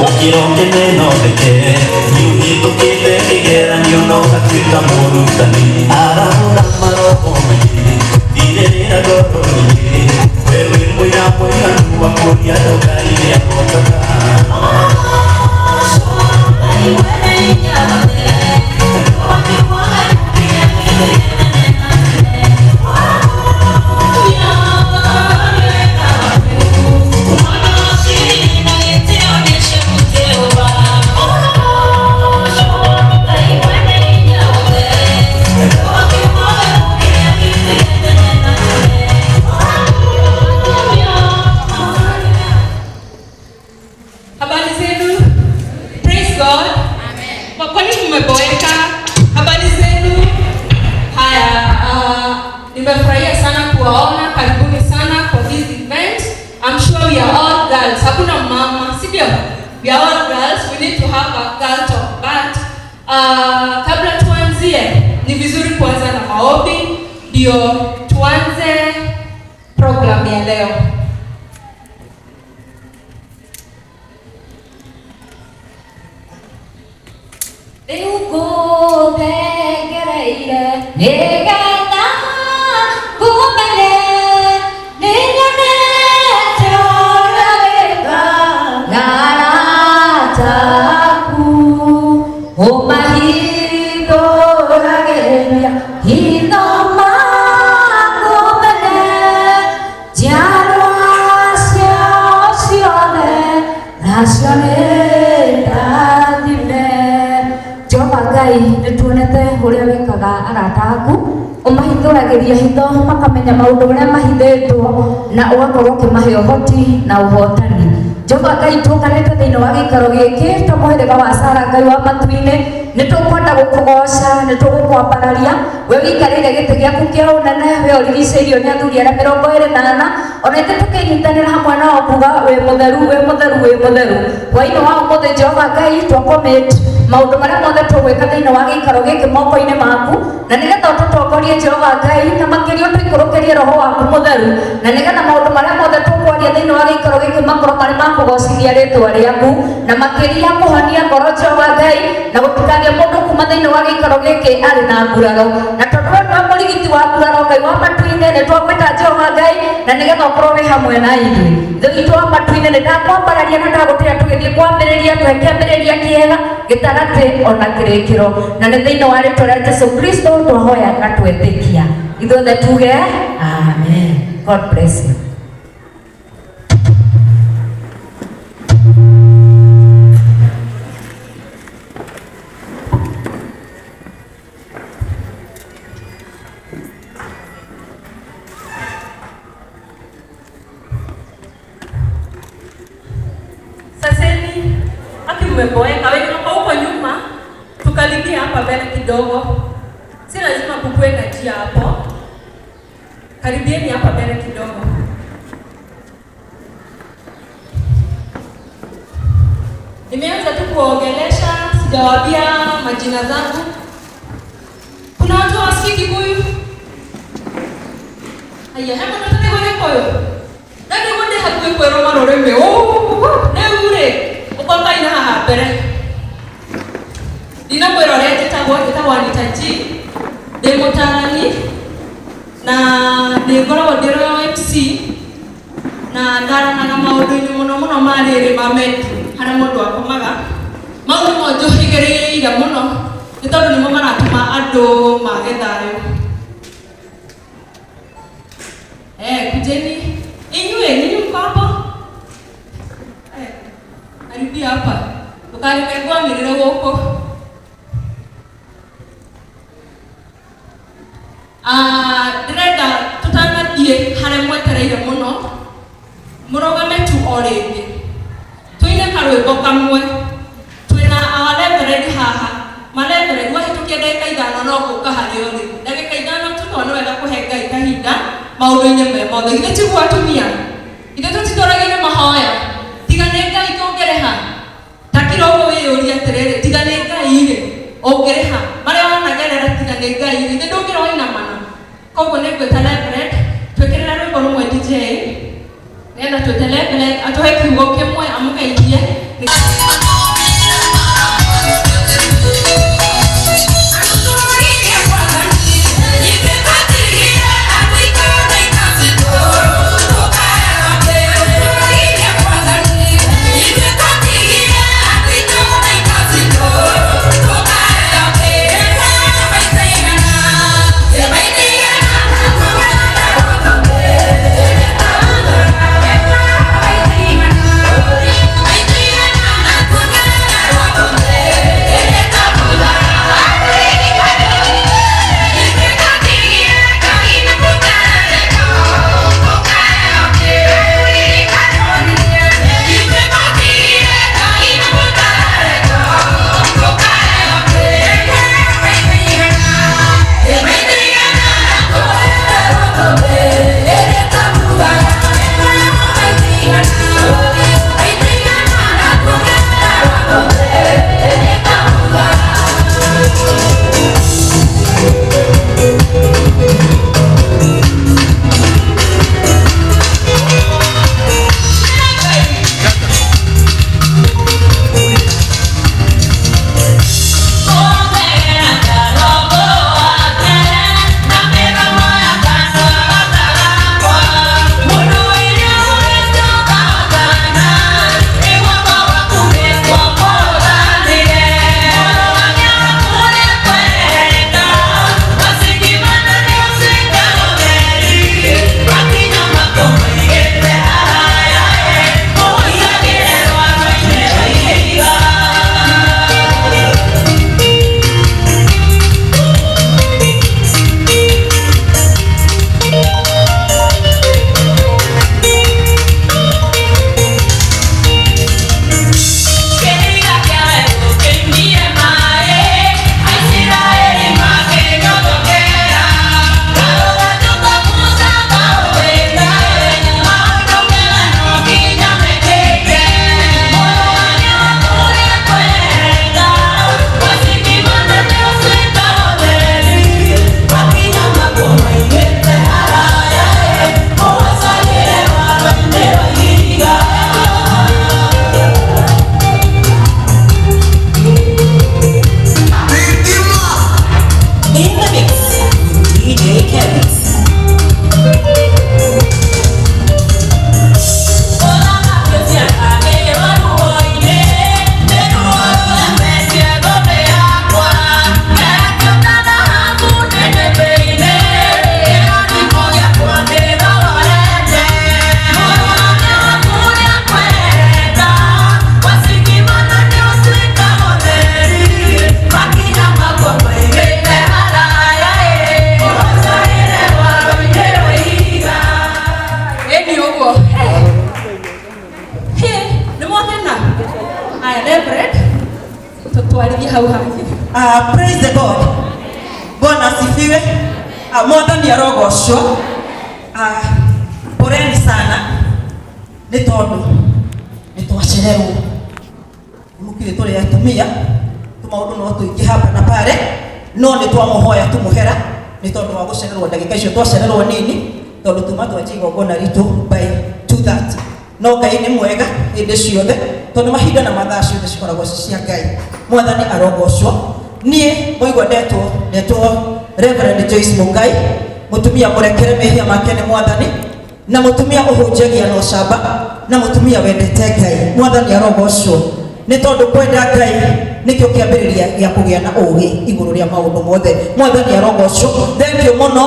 Ũkĩra ũkene na ũtheke, nĩũhĩtũkĩte kĩgeranio na ũgatuĩka mũrutani. Arahũra maroko maingĩ, tirĩrĩra ngoro nyingĩ, we wĩ mũira mũiganu wa kũria andũ Ngai nĩahotaga. Habari zenu? Praise God. Amen. Kwa nini mmeboeka? Habari zenu? Haya, nimefurahia sana kuwaona. Karibuni sana for this event. I'm sure we are all girls. Hakuna mama, si ndio? We are all girls. We need to have a girl talk. But kabla tuanzie, ni vizuri kuanza na maombi ndio tuanze program ya leo. Rĩu ngũthengereire nĩgetha ngũmenye, nĩnyonete ũrĩa wĩkaga arata aku, ũmahingũragĩria hitho makũmenye, njiarwa ciao ciothe nacio nĩ ndathime. Jehova Ngai, nĩ tuonete ũrĩa wĩkaga arata aku, ũmahingũragĩria hitho makamenya maũndũ marĩa mahithĩtwo na ũgakorwo ũkĩmahe ũhoti na ũhotani. Jehova Ngai, tũnganĩte thĩinĩ wa gĩikaro gĩkĩ ta mũhĩrĩga wa Sara, Ngai wa matu-inĩ, nĩ tũkwenda gũkũgoca, nĩ tũgũkwambararia, we wĩikarĩire gĩtĩ gĩaku kĩa ũnene, we ũrigicĩirio nĩ athuri arĩa 24, ona ithuĩ tũkĩnyitanĩra hamwe nao kuga wĩ mũtheru, wĩ mũtheru, wĩ mũtheru. Hwaĩ-inĩ wa ũmũthĩ Jehova Ngai, twa commit maũndũ marĩa mothe tũgwĩka thĩinĩ wa gĩikaro gĩkĩ moko-inĩ maku, na nĩgetha ũtũtongorie Jehova Ngai, na makĩria ũtũikũrũkĩrie roho waku mũtheru, na nĩgetha maũndũ marĩa mothe tũkwaria thĩinĩ wa gĩikaro gĩkĩ makorwo marĩ ma kũgocithia rĩtwa rĩaku, na makĩria kũhonia ngoro Jehova Ngai, na gũtikagĩe mũndũ kuma thĩinĩ wa gĩikaro gĩkĩ arĩ na nguraro. Na tondũ we nĩwe mũrigiti wa nguraro, Ngai wa matu-inĩ, nĩ twagwĩta Jehova Ngai, na nĩgetha ũkorwo wĩ hamwe na ithuĩ. Ithe witũ wa matu-inĩ, nĩ ndakwambararia na ndagũtĩĩa tũgĩthiĩ kwambĩrĩria, tũhe kĩambĩrĩria kĩega, gĩtagatĩ ona kĩrĩkĩro, na nĩ thĩinĩ wa rĩtwa rĩa Jesu Kristo twahoya na twetĩkia. Ithuothe tuge amen. God bless you. Saseni, aki mmeboeka, wenye wako huko nyuma, tukaribia hapa mbele kidogo. Si lazima kukuwe na njia hapo. Karibieni hapa mbele kidogo. Nimeanza tu kuongelesha, sijawaambia majina zangu. Kuna watu hawasikii Kikuyu? Haya, hebu nataka Gikuyu. Na nĩguo ndĩ hakuhĩ kwĩrwo marũrĩmĩ rĩu rĩ ũkokaina haha mbere ndinakwĩra ũrĩa njĩtagwo, njĩtagwo Anita G, ndĩ mũtaarani na nĩ ngoragwo ndĩ Royal MC na ndaranaga maũndũ-inĩ mũno mũno ma rĩrĩ ma med harĩa mũndũ akomaga. Mau nĩmo njũhĩgĩrĩire mũno nĩ tondũ nĩmo maratũma andũ mage thayũ. Kujeni inyuĩ, nyinyi mko hapo? Karibia hapa ukareke ngwamĩrĩre gũkũ. Ndĩrenda tũtanathiĩ harĩa mwetereire mũno, mũrũgame tu o rĩngĩ tũine karwĩmbo kamwe. Twĩna our reverend haha, ma reverend wahĩtũkia ndagĩka 5 no gũka harĩa ũrĩ, ndagĩka 5 tu, tondũ nĩ wega kũhe Ngai kahinda maũndũ-inĩ me mothe. Githĩ tiguo atumia? Githĩ tũtitũragio nĩ mahoya? Tiga nĩ Ngai tũngĩrĩha? Ta kira ũguo wĩyũrie atĩrĩrĩ, tiga nĩ Ngai rĩ, ũngĩrĩha? Marĩa wanagerera tiga nĩ Ngai rĩ, githĩ ndũngĩra wainamana? Koguo nĩ ngwĩta reverend, twĩkĩrĩre rwĩmbo rũmwe DJ, nĩgetha twĩte reverend atũhe kiugo kĩmwe amũgeithie. Hau hangĩ. Praise the God. Bwana asifiwe. Mwathani arogocwo. Poleni sana nĩ tondũ nĩ twacererwo. Mũkire tũrĩ atumia tũmaũndũ no tũingĩ hapa na pale, no nĩ twamũhoya tũmũhera nĩ tondũ wa gũcererwo ndagĩka icio twacererwo nini, tondũ tuma twanjia igongona ritũ by 2:30. No Ngai nĩ mwega hĩndĩ ciothe, tondũ mahinda na mathaa ciothe cikoragwo ci cia Ngai. Mwathani arogocwo. Niĩ mũigua ndetwo Reverend Joyce Mungai, mũtumia mũrekere mehia make nĩ Mwathani, na mũtumia ũhunjagia na ũcamba, na mũtumia wendete Ngai. Mwathani arogocwo, nĩ tondũ kwenda Ngai nĩkĩo kĩambĩrĩria gĩa kũgĩa na ũgĩ igũrũ rĩa maũndũ mothe. Mwathani arogocwo. Thank you mũno,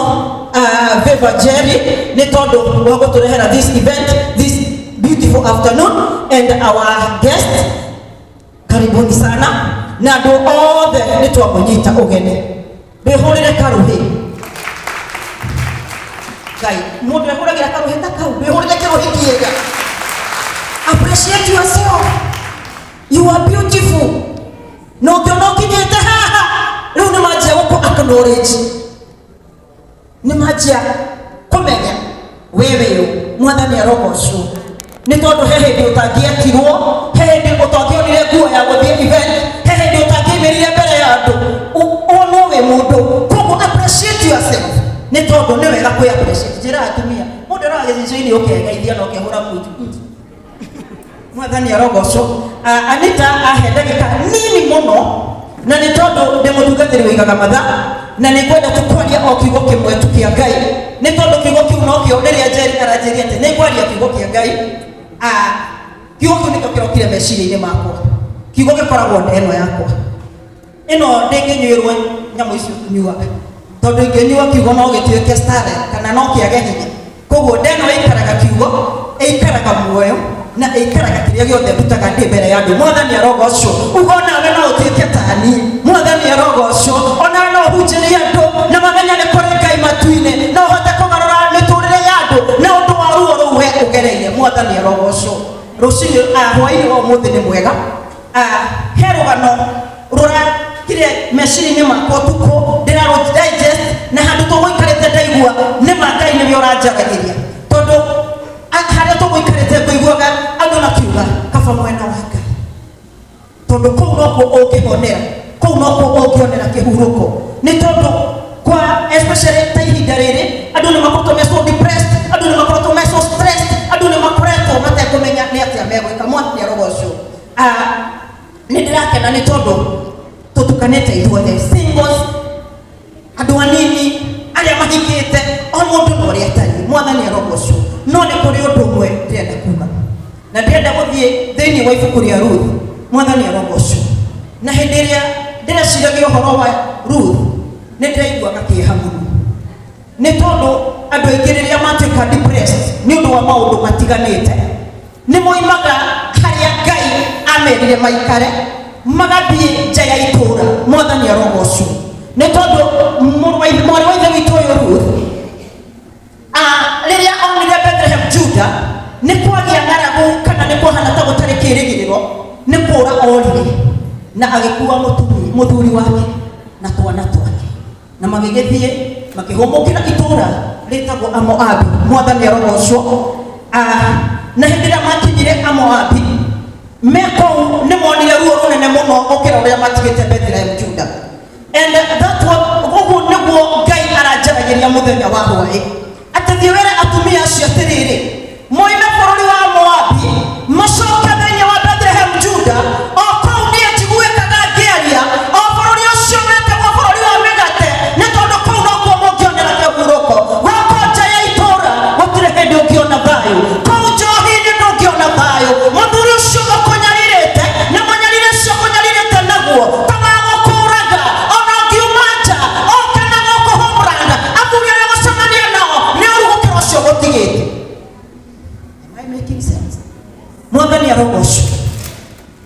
Favor Jerry, nĩ tondũ wa gũtũrehera this event this beautiful afternoon, and our guest, karibuni sana, na andũ othe nĩ twamũnyita ũgeni. Wĩhũrĩre karũhĩ. Ngai, mũndũ ehũragĩra karũhĩ ta kau, wĩhũrĩre kĩrũhĩ kĩega. Appreciate yourself, you are beautiful. Na ũngĩona ũkinyĩte haha rĩu, nĩ manjia gũkũ acknowledge, nĩ manjia kũmenya we wĩũ. Mwathani arogocwo, nĩ tondũ he hĩndĩ ũtangĩetirwo, he hĩndĩ ũtangĩonire nguo ya gũthiĩ event, he hĩndĩ ũtangĩimĩrire mbere ya andũ wonwo wĩ mũndũ. Koguo appreciate yourself, nĩ tondũ nĩ wega kwĩ appreciate. Njĩra atumia, mũndũ aroga gĩcicio-inĩ ũkegeithia na ũkehũra munju. Mwathani arogocwo. Anita ahe ndagĩka nini mũno, na nĩ tondũ ndĩ mũtungatĩri wĩigaga mathaa, na nĩ ngwenda tũkwaria o kiugo kĩmwe tu kĩa Ngai, nĩ tondũ kiugo kĩu nokĩo rĩrĩa Njeri aranjĩria atĩ nĩ ngwaria kiugo kĩa Ngai, kiugo kĩu nĩkĩo kĩrokire meciria-inĩ makwa. Kiugo gĩkoragwo nda ĩno yakwa ĩno, ndĩngĩnyuĩrwo nyamũ icio tũnyuaga, tondũ ingĩnyua kiugo no gĩtuĩke stare kana no kĩage hinya. Koguo ndeno ĩikaraga kiugo, ĩikaraga muoyo, na ĩikaraga kĩrĩa gĩothe ndutaga ndĩ mbere ya andũ. Mwathani arogocwo. Uga onawe no ũtuĩke tani. Mwathani arogocwo. Onawe no ũhunjĩrie andũ na mamenya nĩ kũrĩ Ngai matu-inĩ, na ũhote kũgarũra mĩtũrĩre ya andũ na ũndũ wa ruo rũu we ũgereire. Mwathani arogocwo. Rũcinĩ, hwaĩ-inĩ wa ũmũthĩ nĩ mwega. He rũgano rũrakire meciria-inĩ makwa ũtukũ, ndĩrarũ digest, na handũ tũgũikarĩte ndaigua nĩ ma Ngai nĩwe ũranjaragĩria, tondũ harĩa tũgũikarĩte ngũiguaga andũ makiuga kaba mwena wa Ngai, tondũ kũu nokuo ũngĩhonera, kũu nokuo ũngĩonera kĩhurũko, nĩ tondũ kwa especially ta ihinda rĩrĩ andũ nĩ makoretwo me so depressed, andũ nĩ makoretwo me so stressed, andũ nĩ makoretwo matekũmenya nĩ atĩa megwĩka. Mwathani arogocwo. Nĩ ndĩrakena nĩ tondũ tũtukanĩte ithuothe, singles, andũ anini, arĩa mahikĩte, o mũndũ na ũrĩa atariĩ. Mwathani arogocwo. No nĩ kũrĩ ũndũ ũmwe ndĩrenda kuga, na ndĩrenda gũthiĩ thĩinĩ wa ibuku rĩa Ruth. Mwathani arogocwo. Na hĩndĩ ĩrĩa ndĩreciragia ũhoro wa Ruth, nĩ ndĩraiguaga kĩeha mũno, nĩ tondũ andũ aingĩ rĩrĩa matuĩka depressed nĩ ũndũ wa maũndũ matiganĩte, nĩ moimaga harĩa Ngai amerire maikare, magathiĩ nja ya itũũra. Mwathani arogocwo, nĩ tondũ mwarĩ wa ithe witũ ũyũ Ruth, rĩrĩa onire Bethlehem Juda nĩ kwagĩa ng'aragu, kana nĩ kwahana ta gũtarĩ kĩĩrĩgĩrĩro, nĩ kũra orire na agĩkua mũthuri wake na twana twake, na magĩgĩthiĩ makĩhũmũkĩra itũũra rĩtagwo Amoabi. Mwathani arogocwo. Na hĩndĩ ĩrĩa makinyire Amoabi, me kũu nĩ monire ruo rũnene mũno gũkĩra ũrĩa matigĩte Bethlehem Juda. And that what, ũguo nĩguo Ngai aranjaragĩria mũthenya wa hwaĩ, atĩ thiĩ wĩre atumia acio atĩrĩrĩ, moime bũrũri wa Moabi, macoke thĩinĩ wa Bethlehem Juda, o kũu niĩ njiguĩkaga ngĩaria, o bũrũri ũcio wĩtagwo bũrũri wa mĩgate, nĩ tondũ kũu nokuo mũngĩonera kĩhurũko. Gũkũ nja ya itũũra gũtirĩ hĩndĩ ũngĩona thayũ, kũu njohi-inĩ ndũngĩona thayũ. Mũthuri ũcio ũkũnyarirĩte na mũnyarire ũcio ũkũnyarirĩte naguo tamagũkũraga, ona ũngiuma nja oke na gũkũ homeland, athuri arĩa gũcemania nao nĩ ũru gũkĩra ũcio gũtigĩte. Am I making sense? Mwathani arogocwo.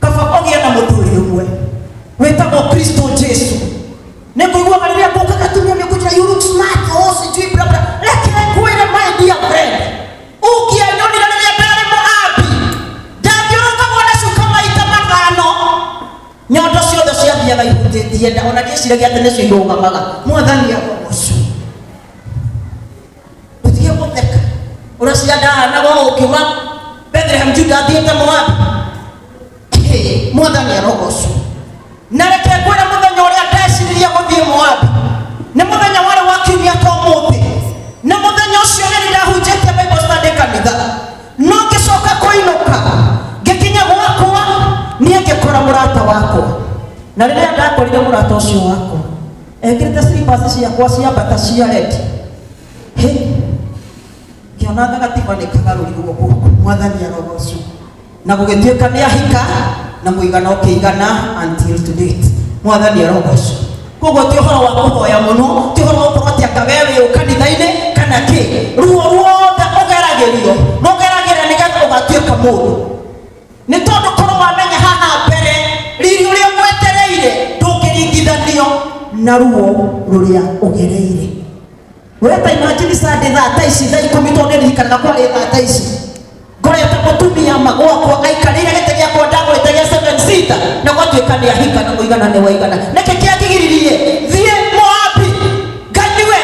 Kaba ũgĩe na mũthuri ũmwe wĩtagwo Kristo Jesu. Nĩ ngũiguaga rĩrĩa ngũkaga atumia nĩ kũnjĩra, "You look smart," oh, sijui bla bla. Reke ngwĩre, my dear friend, ũngĩanyonire rĩrĩa ndarĩ Moabi, ndathiũrũrũkagwo na cuka maita 5, nyondo ciothe ciathiaga ihũrĩtwo. Itahutĩtie nda ona ngĩciragia atĩ nĩcio irũgamaga. Mwathani arogocwo. Ũtige gũtheka ũreciria ndahanaga ũũ ũkiuma Bethlehem Juda athiĩte Moabi. Mwathani arogocwo. Na reke ngwĩre, mũthenya ũrĩa ndeciririe gũthiĩ Moabi nĩ mũthenya warĩ wa kiumia ta ũmũthĩ, na mũthenya ũcio nĩ ndahunjĩtie Bible study kanitha, no ngĩcoka kũinũka, ngĩkinya gwakwa niĩ ngĩkora mũrata wakwa. Na rĩrĩa ndakorire mũrata ũcio wakwa ekĩrĩte slippers ciakwa cia bata cia red, hĩ, ngĩona gatiba nĩ kagarũrirwo gũkũ. Mwathani arogocwo. Na gũgĩtuĩka nĩ ahika na mũigana ũkĩigana until to date. Mwathani arogocwo. Koguo ti ũhoro wa kũhoya mũno, ti ũhoro wa gũkorwo atĩ anga we wĩ kanitha-inĩ kana kĩ. Ruo ruothe ũgeragĩrio rũgeragĩra nĩgetha ũgatuĩka mũndũ, nĩ tondũ korwo wamenya haha mbere riri ũrĩa mwetereire ndũngĩringithanio na ruo rũrĩa ũgereire. We ta imagine Sunday thaa ta ici, thaa 10, tondũ nĩ ndirikanaga kwarĩ thaa ta ici, ngorete mũtumia ma gwakwa aikarĩire gĩtĩ gĩakwa ndagũrĩte gĩa seven seater, na gwatuĩka nĩ ahika na mũigana nĩ waigana. Nĩkĩ kĩangĩgiririe thiĩ Moabi nganyue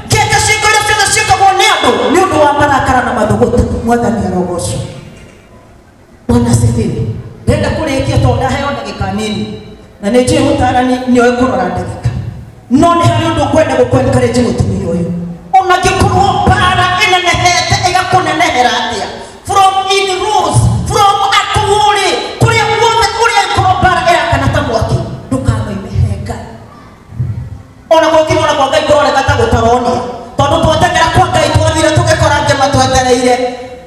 ngĩke ciĩko iria ciothe ciĩkagwo nĩ andũ nĩ ũndũ wa marakara na mathũgũta? Mwathani arogocwo. Bwana asifiwe. Ndenda kũrĩkia tondũ ndaheo ndagĩka nini, na nĩ njũĩ mũtarani nĩoĩ kũrora ndagĩka, no nĩ harĩ ũndũ ngwenda gũkũ encourage mũtumia ũyũ. Ona ngĩkorwo mbara ĩnenehete ĩgakũnenehera atĩa, from in rows, from atũũrĩ kũrĩa guothe ũrĩa ĩkorwo mbara ĩrakana ta mwaki, ndũkanoime he Ngai. Ona gũkinya ona kwa Ngai kũroneka ta gũtaronia, tondũ twateng'era kwa Ngai twathire tũgĩkora angĩ matwetereire,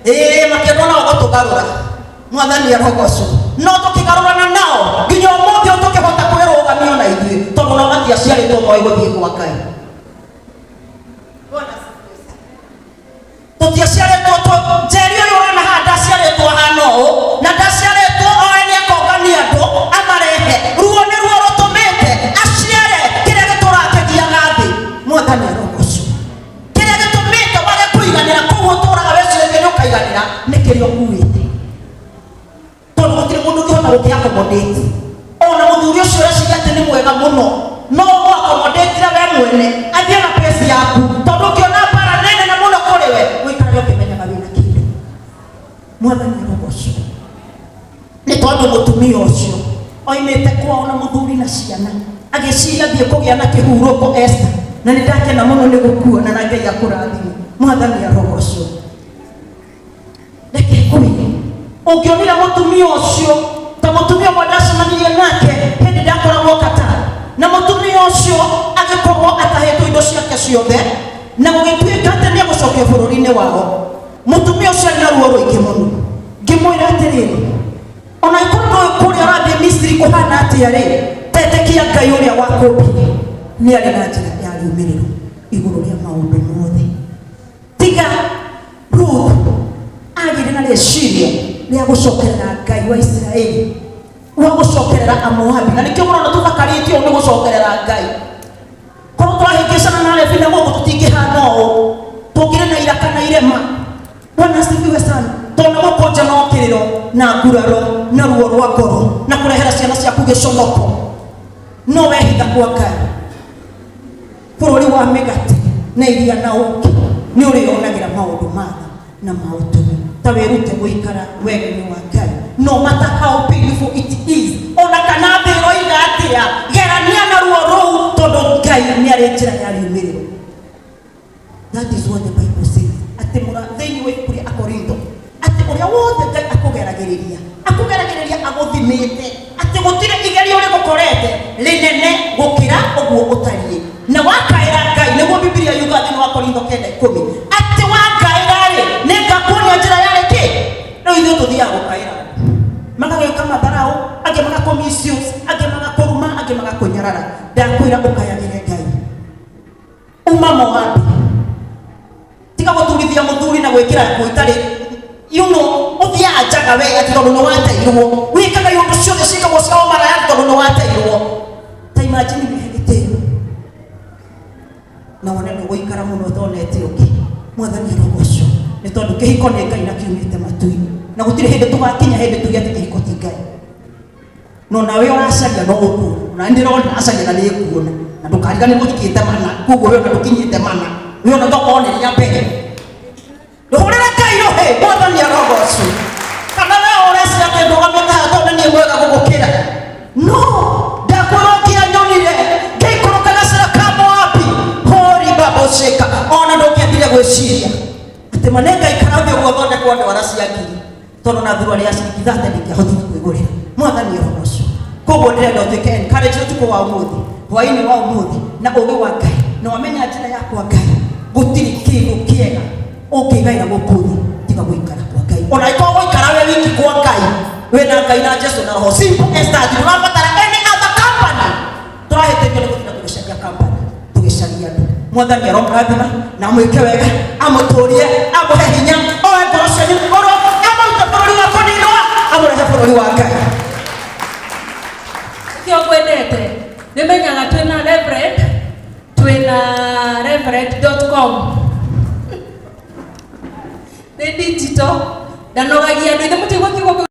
ĩĩ, makĩendwo nao gũtũgarũra. Mwathani arogocwo. No tũkĩgarũrana nao nginya ũmũthĩ ũyũ tũkĩhota kwĩrũgamia ona ithuĩ, tondũ nao matiaciarĩtwo moĩ gũthiĩ kwa Ngai. Tũtiaciarĩtwo njeri ũyũ ũrona haha ndaciarĩtwo hana ũũ, na ndaciarĩtwo oe nĩ akongania andũ amarehe. Ruo nĩ ruo rũtũmĩte aciare kĩrĩa gĩtũraga kĩgiaga thĩ. Mwathani arogocwo. Kĩrĩa gĩtũmĩte wage kũiganĩra kũu ũtũraga wĩcirĩtie nĩ ũkaiganĩra nĩ kĩrĩa ũkuĩte, tondũ gũtirĩ mũndũ ũngĩhota gũkĩ accommodate. Ona mũthuri ũcio ũreciria atĩ nĩ mwega mũno, no ũmũ accommodate we mwene athiĩ na pace yaku, tondũ ũngĩona mbara nene na mũno kũrĩ we, ũikarage ũkĩmenyaga wĩna kĩndũ. Mwathani arogocwo. Nĩ tondũ mũtumia ũcio oimĩte kwao na mũthuri na ciana, agĩciria thiĩ kũgĩa na kĩhurũko. Esther, na nĩ ndakena mũno nĩ gũkuona, na Ngai akũrathime. Mwathani arogocwo. Reke ngwĩre, ũngĩonire mũtumia ũcio ta mũtumia ũmwe ndacemanirie nake hĩndĩ ndakoragwo Qatar, na mũtumia ũcio agĩkorwo atahĩtwo indo ciake ciothe, na gũgĩtuĩka atĩ nĩ egũcokio bũrũri-inĩ wao. Mũtumia ũcio arĩ na ruo rũingĩ mũno. Ngĩmwĩra atĩrĩrĩ, ona ĩkorwo ndũĩ kũrĩa ũrathiĩ Misiri kũhana atĩa rĩ, tetĩkia Ngai ũrĩa wakũmbire nĩ arĩ na njĩra ya riumĩrĩro igũrũ rĩa maũndũ mothe. Tiga Ruth agĩire na rĩciria rĩa gũcokerera Ngai wa Isiraeli, wa gũcokerera Amoabi, na nĩkĩo mũrona tũthakarĩtio ũũ nĩ gũcokerera Ngai. Korwo twahĩngĩcana na Alevi na gũkũ tũtingĩhana ũũ, tũngĩrĩ na iraka na irema. Bwana asifiwe sana. Tondũ gũkũ nja no kĩrĩro na nguraro na ruo rwa ngoro na kũrehera ciana ciaku gĩconoko, no wehitha kwa Ngai bũrũri wa mĩgate na iria na ũũkĩ, nĩ ũrĩonagĩra maũndũ matha na ma ũtugi. Ta wĩrute gũikara wega-inĩ wa Ngai, no matter how painful it is, ona kana thĩ ĩroiga atĩa, gerania na ruo rũu, tondũ Ngai nĩ arĩ njĩra ya riumĩrĩro. That is what the Bible says, atĩ mũra thĩinĩ wa ibuku rĩa Akorintho, atĩ ũrĩa wothe Ngai akũgeragĩrĩria, akũgeragĩrĩria agũthimĩte, atĩ gũtirĩ igerio rĩgũkorete rĩnene gũkĩra ũguo ũtariĩ. Na wakaĩra Ngai, nĩguo Bibilia yuga thĩinĩ wa Korintho 9:10, atĩ wakaĩra rĩ, nĩ ngakuonia njĩra yarĩ kĩ. Rĩu ithuĩ tũthiaga gũkaĩra andũ magagĩka matharau, angĩ magakũ misuse, angĩ magakũruma, angĩ magakũnyarara. Ndakwĩra ũkayagĩre Ngai. Uma Moabi, tiga gũturithia mũthuri na gwĩkĩra nguo itarĩ ũthiaga njaga we atĩ tondũ nĩ wateirwo, wĩkaga iũndũ ciothe ciĩkagwo cia ũmaraya tondũ nĩ wateirwo. Ta imagine wĩhe gĩtĩo na wone ndũgũikara mũno ũtonete ũngĩ. Mwathani arogocwo, nĩ tondũ kĩhiko nĩ Ngai na kiumĩte matu-inĩ, na gũtirĩ hĩndĩ tũgakinya hĩndĩ tuge atĩ kĩhiko ti Ngai. No nawe ũracaria no ũkũũra. Na ndĩrona acaria na nĩnguona na ndũkariganĩrwo ũhikĩte mana, koguo we ona ndũkinyĩte mana, we ona tokorwo nĩ rĩa mbere. Ndũhũrĩre Ngai rũhĩ, Mwathani arogocwo. Kana we ũreciria atĩ ndũgamĩte haha tondũ niĩ mwega gũgũkĩra? No ndakwĩra ũkĩa nyonire ngĩikũrũka gacĩra ka Moabi hori baboceka, ona ndũngĩambire gwĩciria atĩ ma nĩngaikara thĩ ũguo thondekwo ndwara cia ngiri, tondũ na thuruarĩ ya ciringi 30 ndingĩahotire kwĩgũrĩra. Mwathani arogocwo. Koguo ndĩrenda ũtuĩke encourage ũtukũ wa ũmũthĩ, hwaĩ-inĩ wa ũmũthĩ, na ũgĩ wa Ngai, na wamenya njĩra ya kwa Ngai, gũtirĩ kĩndũ kĩega ũngĩgaĩra gũkũ thĩ tiga gũikara kwa Ngai. Ona ĩkorwo gũikara we wiki kwa Ngai, wĩna Ngai na Jesu na Roho, simple as that. Ndũrabatara any other company. Tũrahĩtĩrio nĩ gũtinda tũgĩcaria company, tũgĩcaria andũ. Mwathani aromũrathima na amwĩke wega, amũtũrie, amũhe hinya, oe ngoro cianyu igũrũ, amũrute bũrũri wa kũninwo, amũrehe bũrũri wa Ngai. Kĩo ngwendete nĩmenyaga twĩna reverend, twĩna reverend.com, nĩ digital, ndanogagia andũ ithe mũtigua kiugo kĩu.